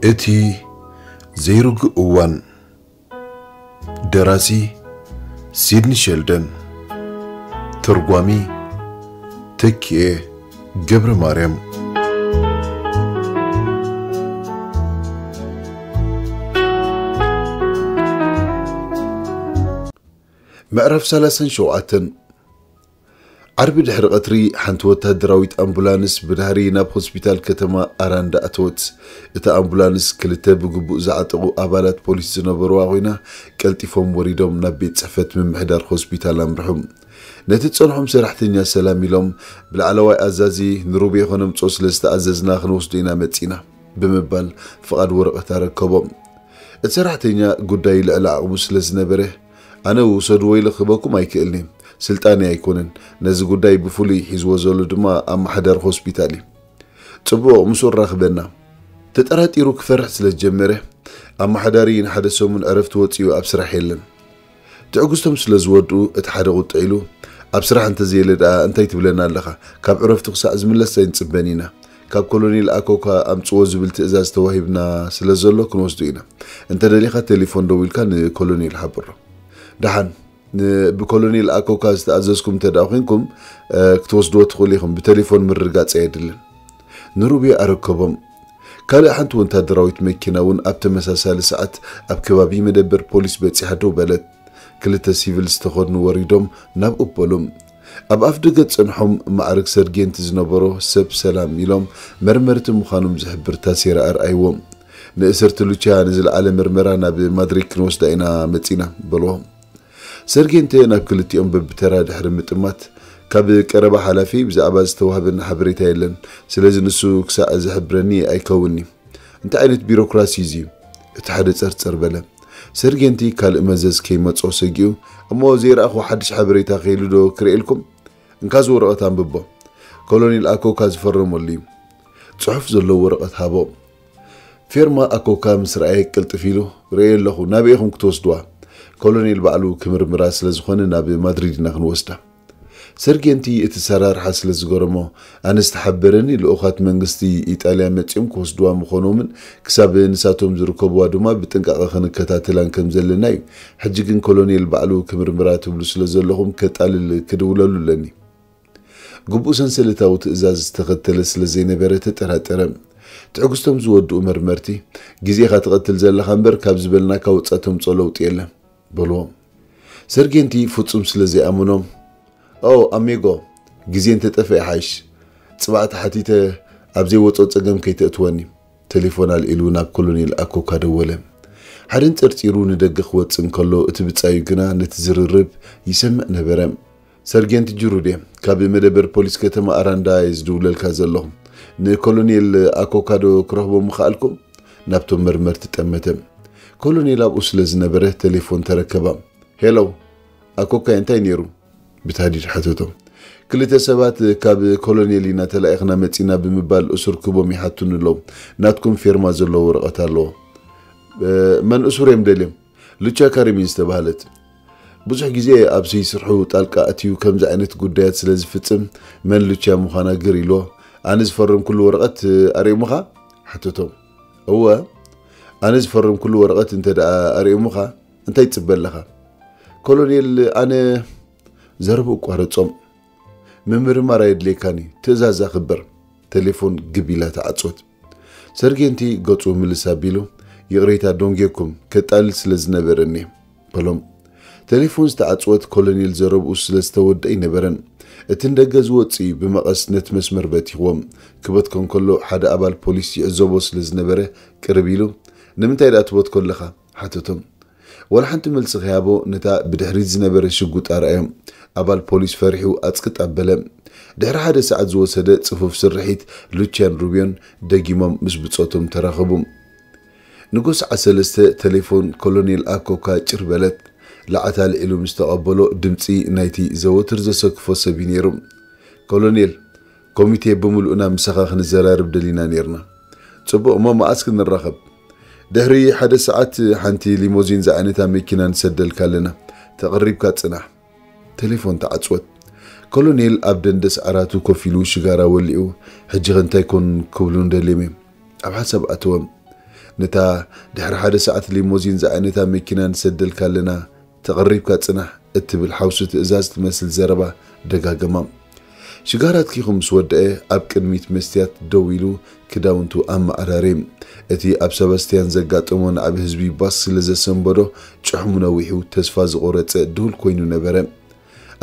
እቲ ዘይርጉእ እዋን። ደራሲ ሲድኒ ሸልደን። ተርጓሚ ተኪኤ ገብረ ማርያም። ምዕራፍ ሰላሳን ሸውዓተን። ዓርቢ ድሕሪ ቀትሪ ሓንቲ ወታደራዊት ኣምቡላንስ ብድሕሪ ናብ ሆስፒታል ከተማ ኣራንዳ ኣተወት። እታ ኣምቡላንስ ክልተ ብግቡእ ዝዓጠቑ ኣባላት ፖሊስ ዝነበሩዋ ኮይና፣ ቀልጢፎም ወሪዶም ናብ ቤት ጽሕፈት ምምሕዳር ሆስፒታል ኣምርሑ። ነቲ ዝጸንሖም ሰራሕተኛ ሰላም ኢሎም፣ ብላዕለዋይ ኣዛዚ ንሩቤ ከነምጽኦ ስለ ዝተኣዘዝና ክንወስዶ ኢና መጺና ብምባል ፍቓድ ወረቐት ኣረከቦም። እቲ ሰራሕተኛ ጉዳይ ልዕሊ ዓቕሙ ስለ ዝነበረ፣ ኣነ ውሰድዎ ኢለ ክህበኩም ኣይክእልን እየ። ስልጣነይ ኣይኮነን። ነዚ ጉዳይ ብፍሉይ ሒዝዎ ዘሎ ድማ ኣመሓዳሪ ሆስፒታል እዩ። ጽቡቕ፣ ምስኡ ራኽበና። ተጠራጢሩ ክፈርሕ ስለ ዝጀመረ፣ ኣመሓዳሪ ንሓደ ሰሙን ዕረፍቲ ወጺኡ ኣብ ስራሕ የለን። ትዕግስቶም ስለ ዝወድኡ፣ እቲ ሓደ ቁጥዕ ኢሉ፣ ኣብ ስራሕ እንተዘየለ ደኣ እንታይ ትብለና ኣለኻ? ካብ ዕረፍቱ ክሳዕ ዝምለስ ኣይንጽበን ኢና። ካብ ኮሎኔል ኣኮካ ኣምጽዎ ዝብል ትእዛዝ ተዋሂብና ስለ ዘሎ ክንወስዶ ኢና። እንተ ደሊኻ ቴሌፎን ደዊልካ ንኮሎኔል ሓብሮ። ደሓን፣ ን-፣ ብኮሎኔል ኣኮካ ዝተኣዘዝኩም እንተ ደኣ ኮይንኩም፣ እ፣ ክትወስድዎ ትኽእሉ ኢኹም። ብቴሌፎን ምርግጋጽ ኣየድልን። ንሩቤ ኣረከቦም። ካልእ ሓንቲ ወታደራዊት መኪና እውን ኣብ ተመሳሳሊ ሰዓት ኣብ ከባቢ መደበር ፖሊስ በጺሓ ደው በለት። ክልተ ሲቪል ዝተኸድኑ ወሪዶም ናብ ኡበሉም። ኣብ ኣፍ ደገ ጸንሖም ማዕርግ ሰርጌንት ዝነበሮ ሰብ ሰላም ኢሎም መርመርቲ ምዃኖም ዝሕብር ታሴራ ኣርኣይዎም። ንእስርቲ ሉቻ ንዝለዓለ መርመራ ናብ ማድሪድ ክንወስዳ ኢና መጺና በልዎም። ሰርጌንት ናብ ክልቲኦም በብተራ ድሕሪ ምጥማት፣ ካብ ቀረባ ሓላፊ ብዛዕባ ዝተዋህበኒ ሓበሬታ የለን፣ ስለዚ ንሱ ክሳዕ ዝሕብረኒ ኣይከውንኒ። እንታይ ዓይነት ቢሮክራሲ እዩ እዚ? እቲ ሓደ ጸርጸር በለ። ሰርጌንቲ ካልእ መዘዝ ከይመጾ ሰጊኡ፣ እሞ ዘይረኣኹ ሓድሽ ሓበሬታ ከይሉ ዶ ክርእየልኩም? እንካ እዚ ወረቐት ኣንብቦ። ኮሎኔል ኣኮካ ዝፈረመሉ እዩ። ጽሑፍ ዘለዎ ወረቐት ሃቦ። ፌርማ ኣኮካ ምስ ረኣየ ቅልጥፍ ኢሉ፣ ርእየ ኣለኹ፣ ናበይ ኢኹም ክትወስድዋ? ኮሎኔል ባዕሉ ክምርምራ ስለ ዝኾነ ናብ ማድሪድ ኢና ክንወስዳ። ሰርጌንቲ እቲ ሰራርሓ ስለ ዝገረሞ፣ ኣነ ዝተሓበረኒ ልኡኻት መንግስቲ ኢጣልያ መጺኦም ክወስድዋ ምኾኖምን ክሳብ ንሳቶም ዝርከብዋ ድማ ብጥንቃቐ ክንከታተላን ከም ዘለና እዩ። ሕጂ ግን ኮሎኔል ባዕሉ ክምርምራ ትብሉ ስለ ዘለኹም ከጣልል ክድውለሉ ኣለኒ። ግቡእ ሰንሰለታዊ ትእዛዝ ዝተኸተለ ስለ ዘይነበረ ተጠራጠረ። ትዕግስቶም ዝወድኡ መርመርቲ፣ ግዜኻ ትቐትል ዘለኻ እምበር ካብ ዝበልናካ ወጻእ ተምጽኦ ለውጢ የለን በልዎም። ሰርጌንቲ ፍጹም ስለ ዘይኣምኖም፣ ኦ ኣሚጎ፣ ግዜ እንተጠፍአ ይሓይሽ። ጽባሕ ተሓቲተ ኣብ ዘይወጾ ጸገም ከይተእትወኒ። ቴሌፎን ኣልዒሉ ናብ ኮሎኔል ኣኮካ ደወለ። ሓደን ጸርጺሩ ንደገ ክወጽእ እንከሎ፣ እቲ ብጻዩ ግና ነቲ ዝርርብ ይሰምዕ ነበረ። ሰርጌንት ጅሩዴ፣ ካብ መደበር ፖሊስ ከተማ ኣራንዳ እየ ዝድውለልካ ዘለኹ። ንኮሎኔል ኣኮካዶ ክረኽቦ ምኸኣልኩም? ናብቶም መርመርቲ ጠመተ። ኮሎኔል ኣብኡ ስለ ዝነበረ ቴሌፎን ተረከባ። ሄሎ፣ ኣኮካይ እንታይ ነይሩ? ብታህዲድ ሓተቶ። ክልተ ሰባት ካብ ኮሎኔል ኢና ተላኢኽና መጺና ብምባል እሱር ክቦም ይሓቱኒ ኣለዉ። ናትኩም ፌርማ ዘለዎ ወረቐት ኣለዎ። እ፣ መን እሱር እዮም ደልዮም? ሉቻ ካሪሚን ዝተባህለት። ብዙሕ ግዜ ኣብ ስርሑ ጣልቃ ኣትዩ ከምዚ ዓይነት ጉዳያት ስለ ዝፍጽም መን ሉቻ ምዃና ግር ኢሎ። ኣነ ዝፈረምኩሉ ወረቐት ኣርእዮምኻ? ሓተቶም። እወ፣ ኣነ ዝፈረምኩሉ ወረቐት እንተ ደኣ ኣርእዮምኻ እንታይ ትጽበ ኣለኻ? ኮሎኔል፣ ኣነ ዘረቡ ኣቋረጾም። ምምርማር ኣየድልየካን እዩ፣ ትእዛዝ ኣኽብር። ቴሌፎን ግብ ኢላ ተዓጽወት። ሰርጌንቲ ገጹ ምልስ ኣቢሉ፣ ይቕሬታ ዶንጌኩም፣ ከጣልል ስለ ዝነበረኒ በሎም። ቴሌፎን ዝተዓጽወት ኮሎኔል ዘረብኡ ስለ ዝተወድአ ኣይነበረን። እቲ ንደገ ዝወጽእ እዩ ብመቐስ ነቲ መስመር በቲኽዎም። ክበትኮ እንከሎ ሓደ ኣባል ፖሊስ ይዕዘቦ ስለ ዝነበረ ቅርብ ኢሉ፣ ንምንታይ ደኣ ትበትኮ ኣለኻ? ሓተቶም። ዋላ ሓንቲ መልሲ ከይሃቦ ነታ ብድሕሪት ዝነበረ ሽጉጥ ኣርኣዮም። ኣባል ፖሊስ ፈሪሑ ኣጽቅጥ ኣበለ። ድሕሪ ሓደ ሰዓት ዝወሰደ ጽፉፍ ስርሒት ሉቺያን ሩቢዮን ደጊሞም ምስ ብጾቶም ተራኸቡ። ንጎ ሰዓት ሰለስተ ቴሌፎን ኮሎኔል ኣኮካ ጭር በለት። ለዓት ኣልዒሉ ምስ ተቐበሎ ድምጺ ናይቲ ዘወትር ዘሰክፎ ሰብ እዩ ነይሩ። ኮሎኔል፣ ኮሚቴ ብምሉእና ምሳኻ ክንዘራረብ ደሊና ነይርና። ጽቡቕ፣ እሞ መዓስ ክንራኸብ? ድሕሪ ሓደ ሰዓት ሓንቲ ሊሞዚን ዝዓይነታ መኪና ንሰደልካ ኣለና። ተቐሪብካ ጽናሕ። ቴሌፎን ተዓጽወት። ኮሎኔል ኣብ ደንደስ ዓራቱ ኮፍ ኢሉ ሽጋራ ወሊዑ፣ ሕጂኸ እንታይ ኮን ክብሉ እንደልዮም እዮም? ኣብ ሓሳብ ኣተወም። ነታ ድሕሪ ሓደ ሰዓት ሊሞዚን ዝዓይነታ መኪና ንሰደልካ ኣለና፣ ተቐሪብካ ጽናሕ እትብል ሓውሱ ትእዛዝ ትመስል ዘረባ ደጋገማ። ሽጋራ ኣትኪኹ ምስ ወደአ፣ ኣብ ቅድሚት መስትያት ደው ኢሉ ክዳውንቱ ኣመዓራሪ። እቲ ኣብ ሰባስቲያን ዘጋጠሞ ናዕቢ ህዝቢ ባስ ስለ ዘሰንበዶ፣ ጭሕሙ ነዊሑ፣ ተስፋ ዝቖረጸ ድሁል ኮይኑ ነበረ።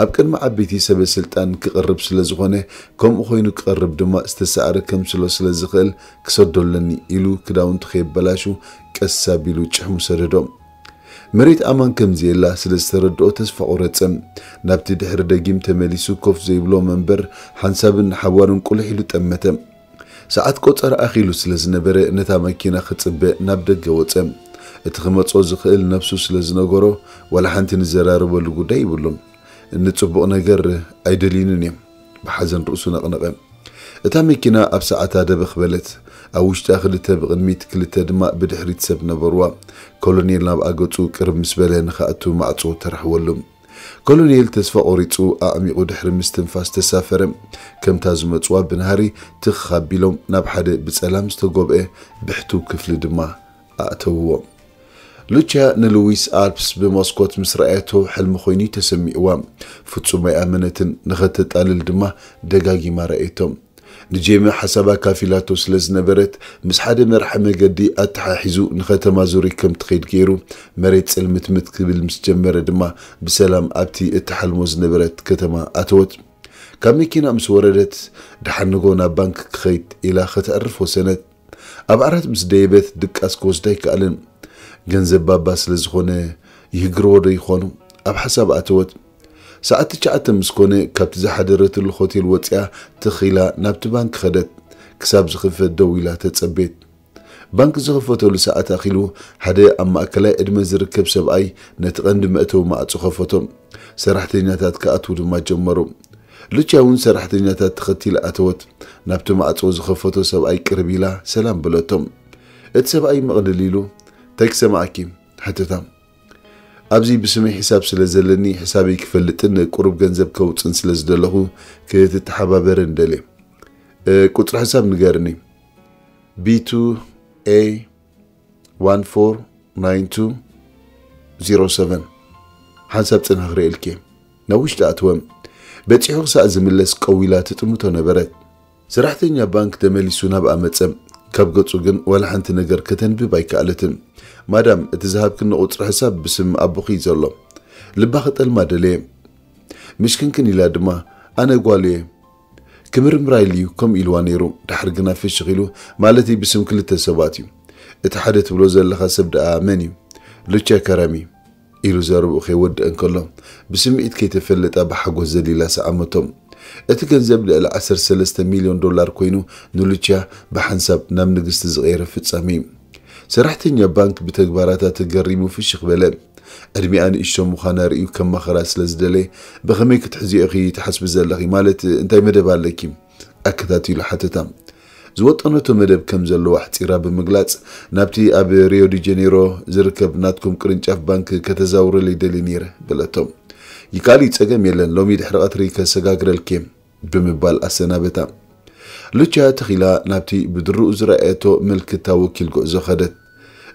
ኣብ ቅድሚ ዓበይቲ ሰበ ስልጣን ክቐርብ ስለ ዝኾነ፣ ከምኡ ኮይኑ ክቐርብ ድማ ዝተሳዕረ ከምስሎ ስለ ዝኽእል ክሰዶ ኣለኒ ኢሉ ክዳውንቱ ከየበላሹ ቀስ ኣቢሉ ጭሕሙ ሰደዶ። መሬት ኣማን ከም ዘየላ ስለ ዝተረድኦ ተስፋ ቆረጸ። ናብቲ ድሕሪ ደጊም ተመሊሱ ኮፍ ዘይብሎ መንበር ሓንሳብን ሓዋርን ቁልሕ ኢሉ ጠመተ። ሰዓት ቆጸራ ኣኺሉ ስለ ዝነበረ ነታ መኪና ክጽበ ናብ ደገ ወጸ። እቲ ክመጾ ዝኽእል ነብሱ ስለ ዝነገሮ ዋላ ሓንቲ ንዘራረበሉ ጉዳይ ይብሉን። ንጽቡቕ ነገር ኣይደልዩንን እዮም። ብሓዘን ርእሱ ነቕነቐ። እታ መኪና ኣብ ሰዓታ ደበኽ በለት። ኣብ ውሽጣ ክልተ ብቕድሚት ክልተ ድማ ብድሕሪት ሰብ ነበርዋ። ኮሎኔል ናብ ኣገጹ ቅርብ ምስ በለ ንኽኣቱ ማዕጾ ተራሕወሉ። ኮሎኔል ተስፋ ቆሪጹ ኣዕሚቑ ድሕሪ ምስትንፋስ ተሳፈረ። ከምታ ዝመጽዋ ብናህሪ ትኽ ኣቢሎም ናብ ሓደ ብጸላም ዝተጎብአ ብሕቱው ክፍሊ ድማ ኣእተውዎ። ሉቻ ንሉዊስ ኣልፕስ ብመስኮት ምስ ረኣየቶ ሕልሚ ኮይኑ ተሰሚዕዋ። ፍጹም ኣይኣመነትን። ንኸተጣልል ድማ ደጋጊማ ረኣየቶ። ንጄሚ ሓሳብ ኣካፊላቶ ስለ ዝነበረት ምስ ሓደ መርሓ መገዲ ኣተሓሒዙ ንኸተማ ዙሪ ከም ትኸይድ ገይሩ መሬት ጽልምትምት ክብል ምስ ጀመረ ድማ ብሰላም ኣብቲ እትሓልሞ ዝነበረት ከተማ ኣተወት። ካብ መኪና ምስ ወረደት ደሓን ንጎ ናብ ባንክ ክኸይድ ኢላ ከተዕርፍ ወሰነት። ኣብ ዓራት ምስ ደየበት ድቃስ ክወስዳ ኣይከኣልን። ገንዘብ ባባ ስለ ዝኾነ ይህግርዎ ዶ ይኾኑ? ኣብ ሓሳብ ኣተወት። ሰዓት ትሽዓተ ምስ ኮነ ካብቲ ዝሓደረትሉ ሆቴል ወጺኣ ትኽ ኢላ ናብቲ ባንክ ኸደት። ክሳብ ዝኽፈት ደው ኢላ ተጸቤት። ባንክ ዝኸፈተሉ ሰዓት ኣኺሉ ሓደ ኣብ ማእከላይ ዕድመ ዝርከብ ሰብኣይ ነቲ ቀንዲ መእተዊ ማዕጾ ኸፈቶ። ሰራሕተኛታት ክኣትዉ ድማ ጀመሩ። ሉቻ እውን ሰራሕተኛታት ተኸቲላ ኣተወት። ናብቲ ማዕጾ ዝኸፈቶ ሰብኣይ ቅርብ ኢላ ሰላም በለቶም። እቲ ሰብኣይ መቕልል ኢሉ፣ "እንታይ ክሰምዓኪ?" ሓተታ። "ኣብዚ ብስመይ ሒሳብ ስለ ዘለኒ፣ ሕሳበይ ክፈልጥን ቁሩብ ገንዘብ ከውጽን ስለ ዝደለኹ ክትተሓባበርን ደልየ። እ፣ ቁጽሪ ሕሳብ ንገርኒ። ቢ ቱ ኤ ዋን ፎር ናይን ቱ ዜሮ ሰቨን። ሓንሳብ ጽንሕ ክርእየልኪ እየ." ናብ ውሽጢ ኣትወ። በጺሑ ክሳዕ ዝምለስ ቀው ኢላ ትጥምቶ ነበረት። ሰራሕተኛ ባንክ ተመሊሱ ናብኣ መጸ። ካብ ገጹ ግን ዋላ ሓንቲ ነገር ከተንብብ ኣይከኣለትን። "ማዳም፣ እቲ ዝሃብክኒ ቁጽሪ ሕሳብ ብስም ኣቦኺ እዩ ዘሎ። ልባ ክጠልማ ደለየ። ምሽክንክን ኢላ ድማ፣ ኣነ ጓሉ እየ። ክምርምራ ኢሉ እዩ ከምኡ ኢልዋ ነይሩ። ድሓር ግና ፍሽኽ ኢሉ፣ ማለተይ ብስም ክልተ ሰባት እዩ። እቲ ሓደ ትብሎ ዘለኻ ሰብ ደኣ መን እዩ?" "ሉቻ ከረሚ" ኢሉ ዘረብኡ ከይወድእ እንከሎ፣ ብስምዒት ከይተፈለጣ ብሓጎስ ዘሊላ ሰዓመቶ። እቲ ገንዘብ ልዕሊ ዓሰርተ ሰለስተ ሚልዮን ዶላር ኮይኑ፣ ንሉቻ ብሓንሳብ ናብ ንግስቲ ዝቐየረ ፍጻመ እዩ። ሰራሕተኛ ባንክ ብተግባራታ ተገሪሙ ፍሽኽ በለ። ዕድሚኣ ንእሽቶ ምዃና ርእዩ ከማኽራ ስለ ዝደለየ፣ "ብኸመይ ክትሕዝዮ ኢኺ ትሓስቢ ዘለኺ? ማለት እንታይ መደብ ኣለኪ?" ኣከታቲሉ ሓተታ። ዝወጠነቶ መደብ ከም ዘለዎ ኣሕጺራ ብምግላጽ፣ "ናብቲ ኣብ ሪዮ ዲ ጀኔሮ ዝርከብ ናትኩም ቅርንጫፍ ባንክ ከተዛውረለይ ደልየ ነይረ" በለቶ። "ይከኣል እዩ፣ ጸገም የለን፣ ሎሚ ድሕሪ ቀትሪ ከሰጋግረልኪ እየ" ብምባል ኣሰናበታ። ሉቻ ተኺላ ናብቲ ብድርኡ ዝረኣየቶ ምልክታ ወኪል ጉዕዞ ኸደት።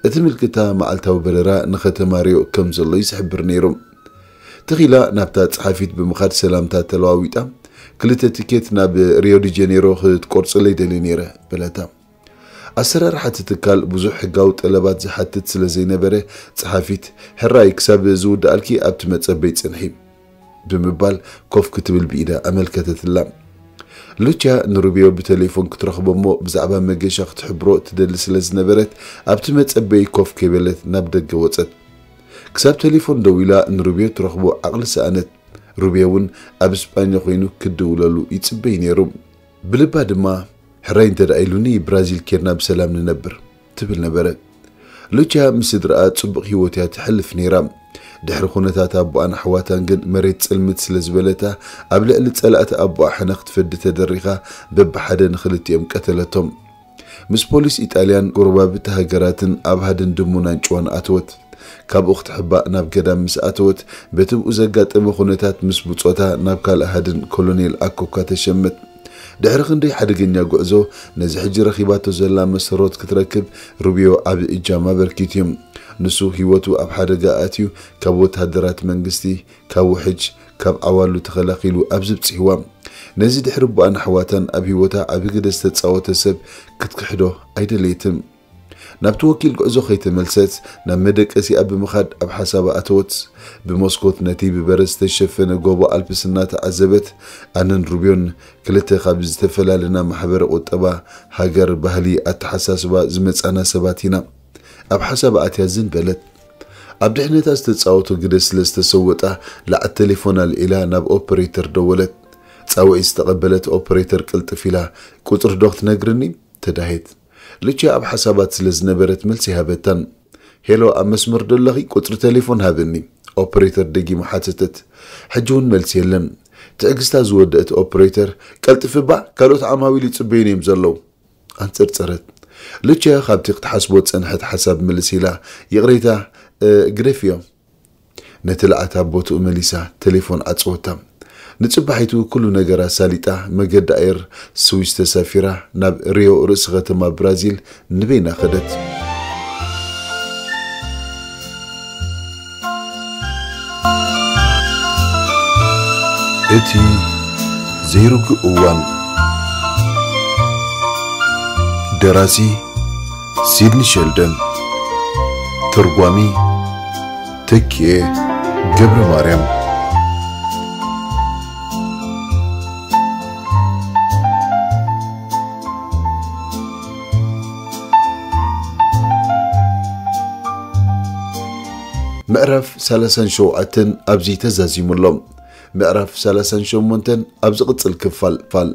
እቲ ምልክታ መዓልታዊ በረራ ንኸተማ ሪዮ ከም ዘሎ እዩ ዝሕብር ነይሩ። ተኺላ ናብታ ጸሓፊት ብምኻድ ሰላምታ ተለዋዊጣ፣ "ክልተ ትኬት ናብ ሪዮ ዲ ጀኔሮ ክትቆርጽለይ ደልየ ነይረ" በለታ። ኣሰራርሓ እቲ ትካል ብዙሕ ሕጋዊ ጠለባት ዝሓትት ስለ ዘይነበረ፣ ጸሓፊት፣ "ሕራይ ክሳብ ዝውድኣልኪ ኣብቲ መጸበይ ጽንሒ" ብምባል ኮፍ ክትብል ብኢዳ ኣመልከተትላ። ሉቻ ንሩቢዮ ብቴሌፎን ክትረኽቦ እሞ ብዛዕባ መገሻ ክትሕብሮ ትደሊ ስለ ዝነበረት፣ ኣብቲ መጸበዪ ኮፍ ከይበለት ናብ ደገ ወጸት። ክሳብ ቴሌፎን ደዊላ ንሩቢዮ ትረኽቦ ዓቕሊ ሰኣነት። ሩቢዮ እውን ኣብ ስጳኛ ኮይኑ ክድውለሉ ይጽበይ ነይሩ። ብልባ ድማ፣ "ሕራይ እንተ ደኣ ኢሉኒ ብራዚል ኬድና ብሰላም ንነብር" ትብል ነበረት። ሉቻ ምስ ስድራኣ ጽቡቕ ህይወት እያ ትሕልፍ ነይራ። ድሕሪ ኩነታት ኣቦኣን ኣሕዋታን ግን መሬት ጽልምት ስለ ዝበለታ፣ ኣብ ልዕሊ ጸላእቲ ኣቦኣ ሕነ ክትፈዲ ተደሪኻ በብሓደ ንኽልቲኦም ቀተለቶም። ምስ ፖሊስ ኢጣልያን ጎረባብቲ ሃገራትን ኣብ ሃድን ድሙን ኣንጭዋን ኣተወት። ካብኡ ክትሕባእ ናብ ገዳም ምስ ኣተወት፣ በቲ ብኡ ዘጋጠመ ኩነታት ምስ ብጾታ ናብ ካልእ ሃድን ኮሎኔል ኣኮካ ተሸመት። ድሕሪ ክንደይ ሓደገኛ ጉዕዞ፣ ነዚ ሕጂ ረኺባቶ ዘላ መሰሮት ክትረክብ ሩቢዮ ዓቢ እጃም ኣበርኪቱ እዩ። ንሱ ህይወቱ ኣብ ሓደጋ ኣትዩ፣ ካብ ወተሃደራት መንግስቲ፣ ካብ ውሕጅ፣ ካብ ዓዋሉ ተኸላኺሉ ኣብዚ ብጽሕዋ። ነዚ ድሕሪ ኣቦኣን ኣሕዋታን ኣብ ህይወታ ዓቢ ግደ ዝተጻወተ ሰብ ክትክሕዶ ኣይደለየትን። ናብቲ ወኪል ጉዕዞ ከይተመልሰት፣ ናብ መደቀሲኣ ብምኻድ ኣብ ሓሳባ ኣተወት። ብመስኮት ነቲ ብበረድ ዝተሸፈነ ጎቦ ኣልፕስ እናተዓዘበት፣ ኣነን ሩብዮን ክልተ ካብ ዝተፈላለና ማሕበረ ቁጠባ፣ ሃገር፣ ባህሊ፣ ኣተሓሳስባ ዝመጻና ሰባት ኢና። ኣብ ሓሳባ ኣትያ ዝን በለት። ኣብ ድሕነታ ዝተጻወቶ ግደ ስለ ዝተሰወጣ፣ ላዕት ቴሌፎን ኣልዒላ ናብ ኦፐሬተር ደወለት። ጻውዒት ዝተቐበለት ኦፐሬተር ቅልጥፍ ኢላ፣ "ቁጽሪ ዶ ክትነግርኒ?" ተዳሄት። ልቺያ ኣብ ሓሳባት ስለ ዝነበረት መልሲ ሃበታን። "ሄሎ፣ ኣብ መስመር ዶ ኣለኺ? ቁጽሪ ቴሌፎን ሃብኒ?" ኦፐሬተር ደጊማ ሓተተት። ሕጂ እውን መልሲ የለን። ትዕግስታ ዝወደአት ኦፐሬተር፣ "ቀልጥፊ እባ፣ ካልኦት ዓማዊል ይጽበዩኒ እዮም ዘለዉ." ኣንጸርጸረት። ልቺያ ካብቲ ክትሓስቦ ዝጸንሐት ሓሳብ ምልስ ኢላ፣ "ይቕሬታ፣ እ፣ ግደፍዮ።" ነቲ ለዓት ኣብ ቦትኡ መሊሳ ቴሌፎን ዓጸወታ። ንጽባሒቱ ኩሉ ነገር ኣሳሊጣ፣ መገዲ ኣየር ስዊስ ተሳፊራ፣ ናብ ሪዮ ርእሲ ከተማ ብራዚል ንበይና ከደት። እቲ ዘይርጉእ እዋን። ደራሲ ሲድኒ ሸልደን። ተርጓሚ ተኪኤ ገብረ ማርያም። ምዕራፍ ሰላሳን ሸውዓተን ኣብዚ ተዛዚሙ ኣሎ። ምዕራፍ ሰላሳን ሸሞንተን ኣብ ዝቕጽል ክፋል ፋል።